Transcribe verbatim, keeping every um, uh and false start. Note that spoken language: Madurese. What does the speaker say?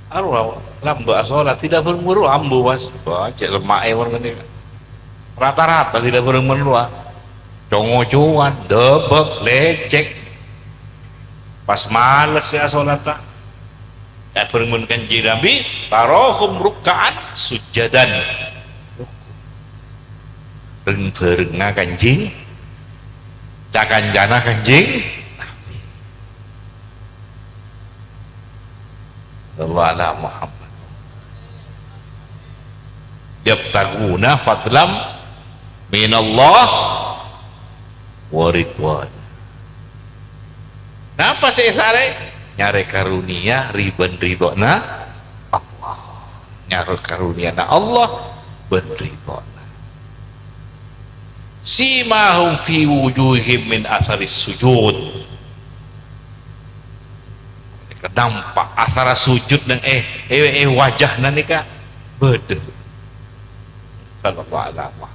Arowa lambâ' asholat, tidak bermuru ambu, Mas. Wah, cè' semma'è mon ngènè. Rata-rata tidak bermuru, ah. Congo-congowan, dâbâk, lècèk. Pas males ya asholat, ah. Ya, bermuru Kanjeng Nabi, tarahum rukka'an sujjadan. Reng-bhârengnga Kanjeng, ca-kancana Kanjeng Nabi. Sallallahu ala Muhammad. Yabtaghuna fadlam minallah wa ridwan. Napa sè èsarè? Nyarè karunia ri-, bân ridhona Allah. Nyarè karuniana Allah bân ridhona. Simahum fi wujuhihim min atharis sujud. Nampa' athara sujud neng, eh, eh, eh, wajahna nèka bâdâ. Sallallahu alaihi wasallam.